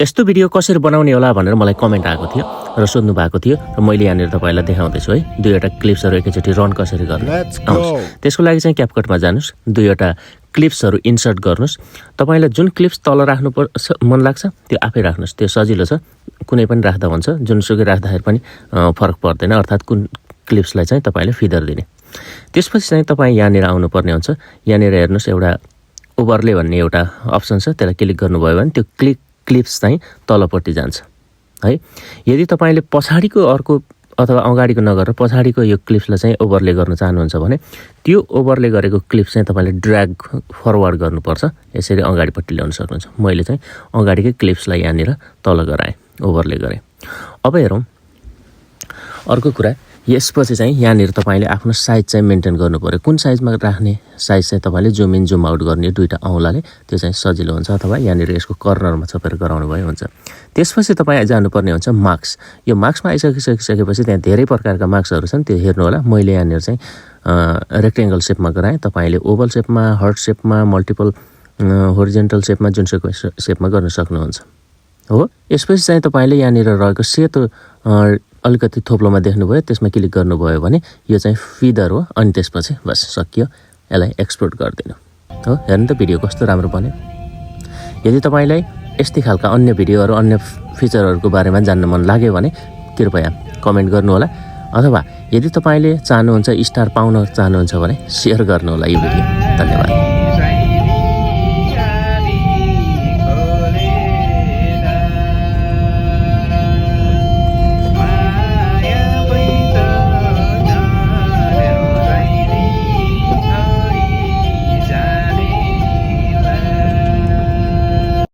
यस्तो भिडियो कसरी बनाउने होला भनेर मलाई कमेन्ट आएको थियो र सोध्नु भएको थियो र मैले यहाँनिर तपाईँलाई देखाउँदैछु है। दुईवटा क्लिप्सहरू एकैचोटि रन कसरी गर्ने आउनुहोस्। त्यसको लागि चाहिँ क्यापकटमा जानुहोस्, दुईवटा क्लिप्सहरू इन्सर्ट गर्नुहोस्। तपाईँलाई जुन क्लिप्स तल राख्नु मन लाग्छ त्यो आफै राख्नुहोस्, त्यो सजिलो छ, कुनै पनि राख्दा हुन्छ, जुनसुकै राख्दाखेरि पनि फरक पर्दैन, अर्थात् कुन क्लिप्सलाई चाहिँ तपाईँले फिदर दिने। त्यसपछि चाहिँ तपाईँ यहाँनिर आउनुपर्ने हुन्छ। यहाँनिर हेर्नुहोस् एउटा ओभरले भन्ने एउटा अप्सन छ, त्यसलाई क्लिक गर्नुभयो भने त्यो क्लिप्स चाहिँ तलपट्टि जान्छ है। यदि तपाईँले पछाडिको अर्को अथवा अगाडिको नगरेर पछाडिको यो क्लिप्सलाई चाहिँ ओभरले गर्न चाहनुहुन्छ भने त्यो ओभरले गरेको क्लिप्स चाहिँ तपाईँले ड्र्याग फरवर्ड गर्नुपर्छ, यसरी अगाडिपट्टि ल्याउन सक्नुहुन्छ। मैले चाहिँ अगाडिकै क्लिप्सलाई यहाँनिर तल गराएँ, ओभरले गरेँ। अब हेरौँ अर्को कुरा, यसपछि चाहिँ यहाँनिर तपाईँले आफ्नो साइज चाहिँ मेन्टेन गर्नु पर्यो। कुन साइजमा राख्ने साइज चाहिँ तपाईँले जुम इन जुम आउट गर्ने दुईवटा औँलाले, त्यो चाहिँ सजिलो हुन्छ, अथवा यहाँनिर यसको कर्नरमा छोपेर गराउनु भयो हुन्छ। त्यसपछि तपाईँ जानुपर्ने हुन्छ मार्क्स। यो मार्क्समा आइसकिसकेपछि त्यहाँ धेरै प्रकारका मार्क्सहरू छन्, त्यो हेर्नु होला। मैले यहाँनिर चाहिँ रेक्टेङ्गल सेपमा गराएँ, तपाईँले ओभल सेपमा, हार्ट सेपमा, मल्टिपल होरिजेन्टल सेपमा, जुनसुकै सेपमा गर्न सक्नुहुन्छ हो। यसपछि चाहिँ तपाईँले यहाँनिर रहेको सेतो अलिकति थोप्लोमा देख्नुभयो, त्यसमा क्लिक गर्नुभयो भने यो चाहिँ फिदर हो। अनि त्यसपछि बस सकियो, यसलाई एक्सपोर्ट गरिदिनु हो। हेर्नु त भिडियो कस्तो राम्रो बन्यो। यदि तपाईँलाई यस्तै खालका अन्य भिडियोहरू, अन्य फिचरहरूको बारेमा जान्न मन लाग्यो भने कृपया कमेन्ट गर्नुहोला, अथवा यदि तपाईँले चाहनुहुन्छ स्टार पाउन चाहनुहुन्छ भने सेयर गर्नुहोला यो भिडियो। धन्यवाद।